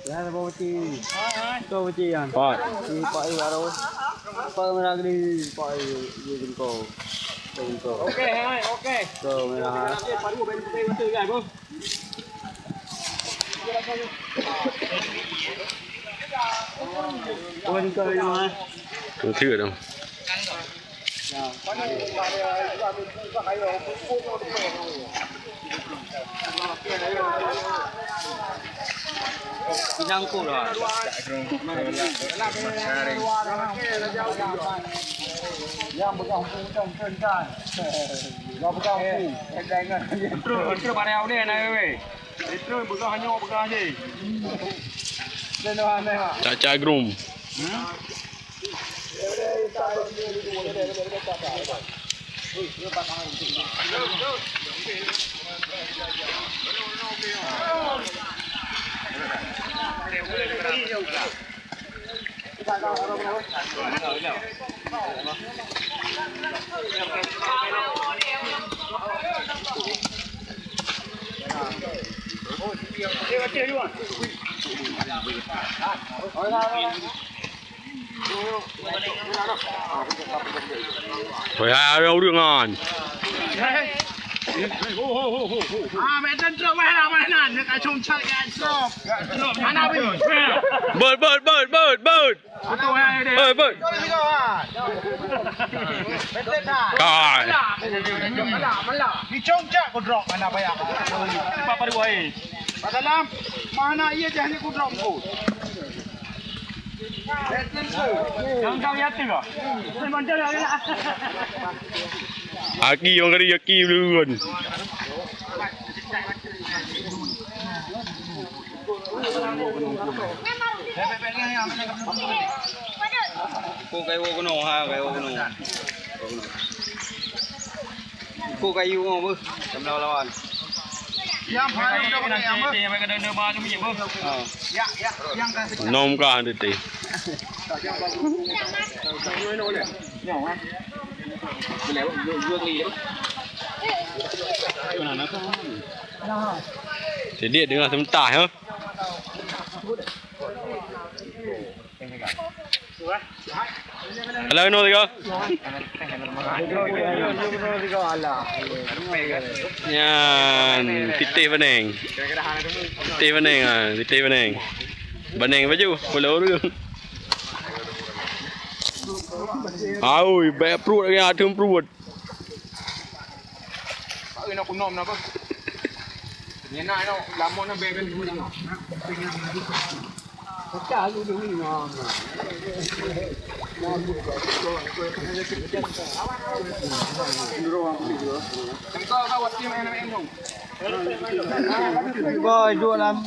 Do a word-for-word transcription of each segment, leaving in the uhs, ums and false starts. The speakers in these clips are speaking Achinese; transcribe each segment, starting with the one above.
Ya, Pak Peti. Pak Peti, ya. Pak. Si Pak Iwaro. Pak Merah Gede, Pak Iwaro. Bengkok. Bengkok. Okey, hai, okey. Bengkok merah. Okey, paru, okey, okey, okey, okey, bro. Bengkok merah. Betul dong. Pisang kok dah. Yang pegang pisang kan. Yang pegang pu. Betul, betul, pada awak ni, nak, weh. Betul, pegang hanya, pegang je. Caca grum. Hmm? Woi, hai, hai, ureueng nyan. Ah, medan trok weh lah, weh nan. Nak cong cak ya, trok. Trok, mana, weh? Bot, bot, bot, bot, bot. Betul, hai, deh. Bot, bot. Kai. Malah, malah. Di cong cak ku drop, mana payah. Empat puluh dua, eh. Pak Salam, mana iya dah ni ku drop ku. Aki orang kari, aki belum. Ko kayu gunong, ha, kayu gunong. Ko kayu ngo beuh, sama lawan. Yang paling udah kena yang beuh. Yang paling kena denda baru ni beuh. Ha. Ya, ya, yang kan. Nom ka teuti. Jadi dengar sementah ya. Alah, kena tiga. Nyan, titih baneng. Titih baneng, ah, titih baneng. Baneng baju, bola ureueng. Aui, bèk pruet lagi, adeueng pruet. Pak, ina kunom napa? Nyena ina lamon na bèk bèk. Boy, dua lam.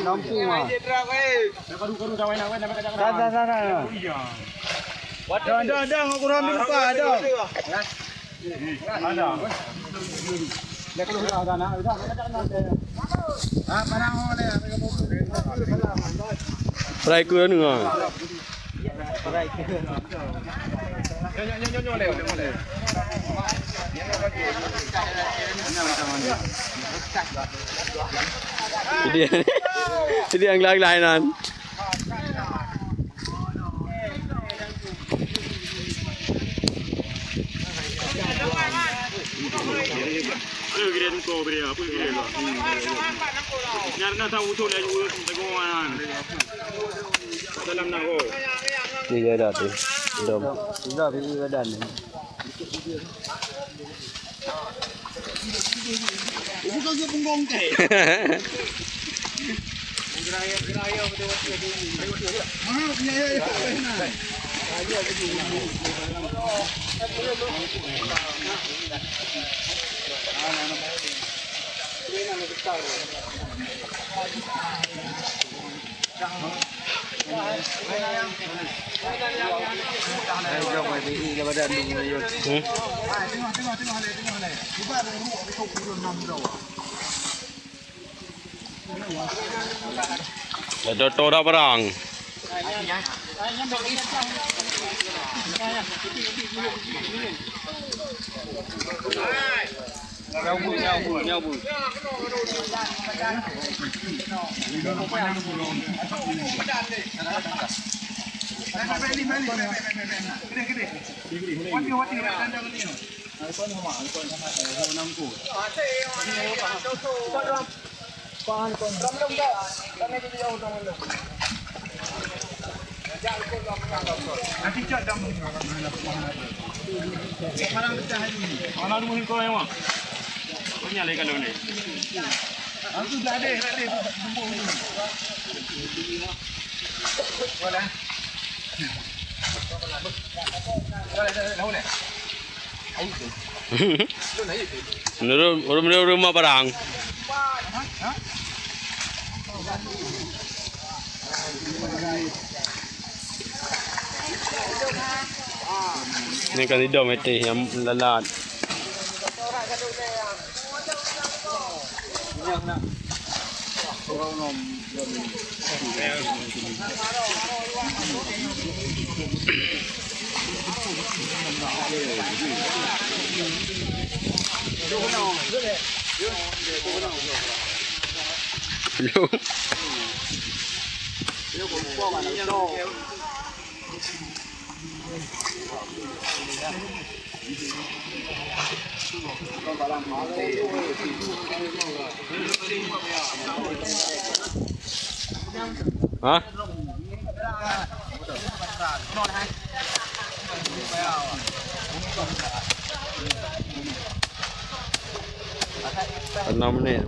Lampu ah. Dah, dah, dah, dah. Dah, dah, dah, aku rami lupa, dah. Perai keu anu ah. Jadi, jadi yang lain-lain nan. Ni dia dah tu. Belum. Sudah pergi badan ni. Hmm? Ada orang barang. Menurut ureueng-ureueng barang. Ni kan idong meuteh nyang lalat. Belum. Hah? Enam menit.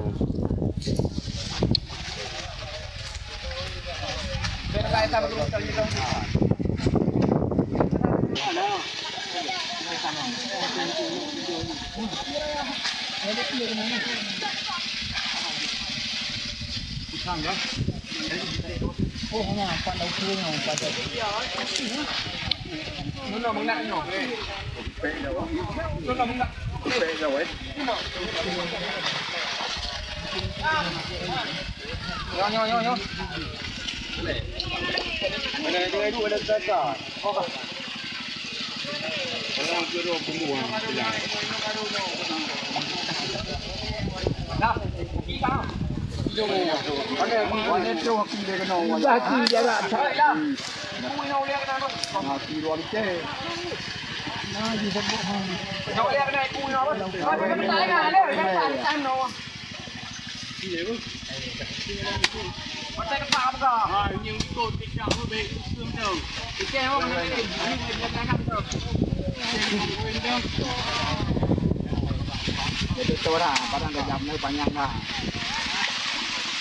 Betul dah, padang gajah mulai panjang dah.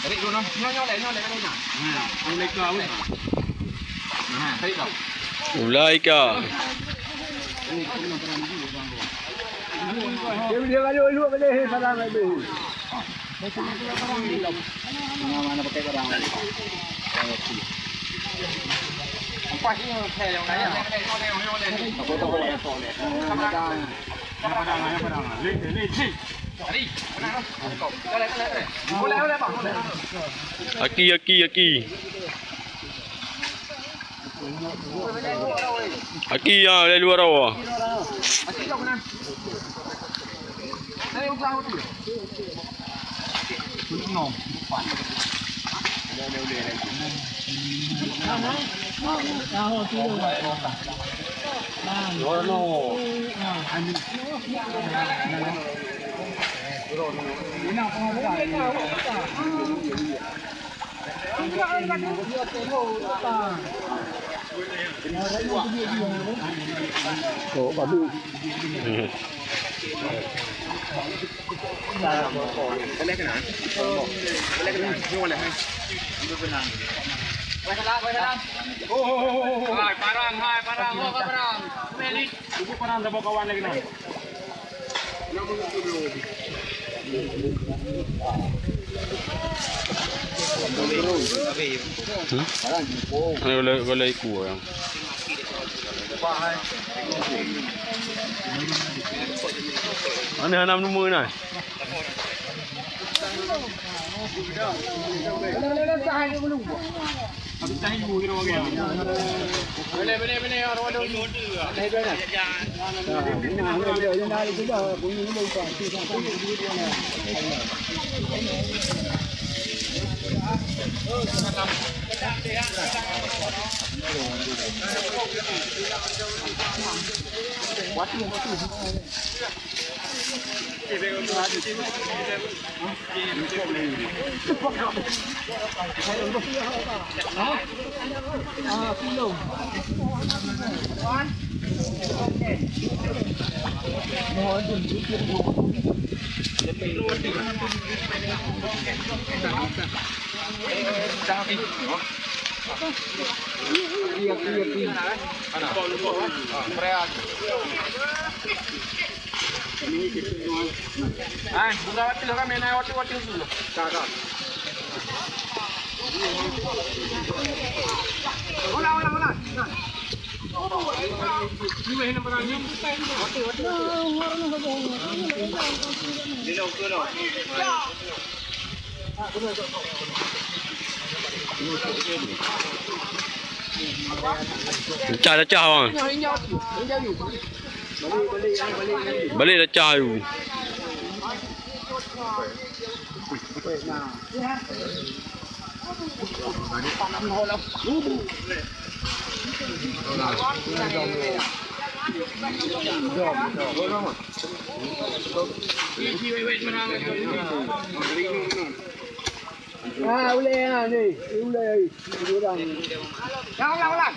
Tarik dulu nah. Nyoe, nyoe leh, nyoe leh, nyoe leh. Nah, mulai ke awal. Nah, tarik dah. Mulai ke. Dia, dia lalu, lalu boleh, salam lagi. Mana, mana pakai barang? Empat ni saya yang kaya. Apa tu, apa tu? Ada. Aki, aki, aki. Aki, ya, dari luar awak. Hai, parang, hai, parang, ho ka parang. Tubuh parang sama kawan lagi nah. Hmm? Ini boleh, boleh ikut orang. Mana enam nombor nah? Ah, buka waktu lah kami, nak waktu-waktu dulu. Tak, tak. Ulang, ulang, ulang. Pecah-pecah, bang. Balik dah cah tu. Ah, ulèe ah ni. Ulèe. Ulang, ulang, ulang.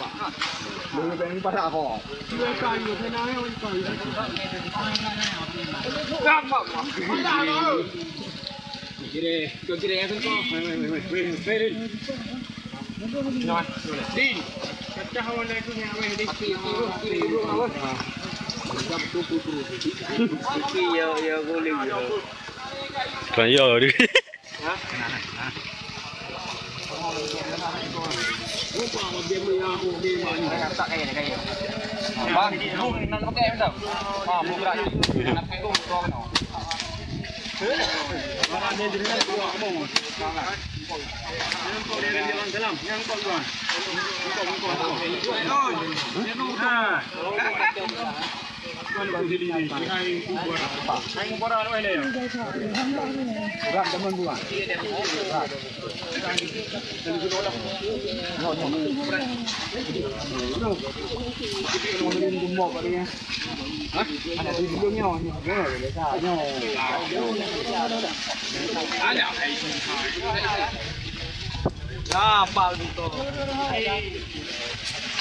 Kan ya.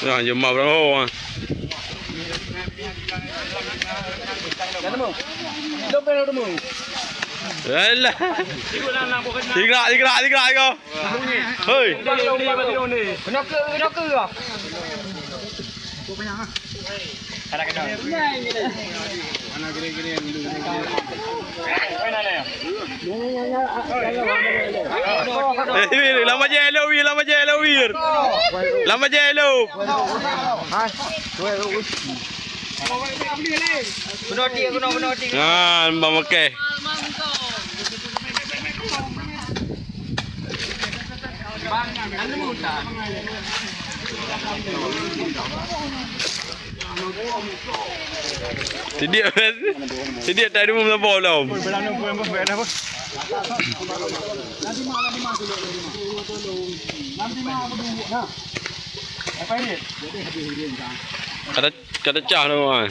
Ya, jemaah berapa? Alah. Tigrak, tigrak, tigrak, tigrak. Hei. Kena ke, kena ke. Eh, Win, lama je, hello, Win, lama je, hello, Win. Lama je, hello. Kena ti, kena, kena ti. Ah, Bang Mekeh. Sidik, sidik tak ada pun melampau belum. Apa ini? Ada Ka teucah tu, ai.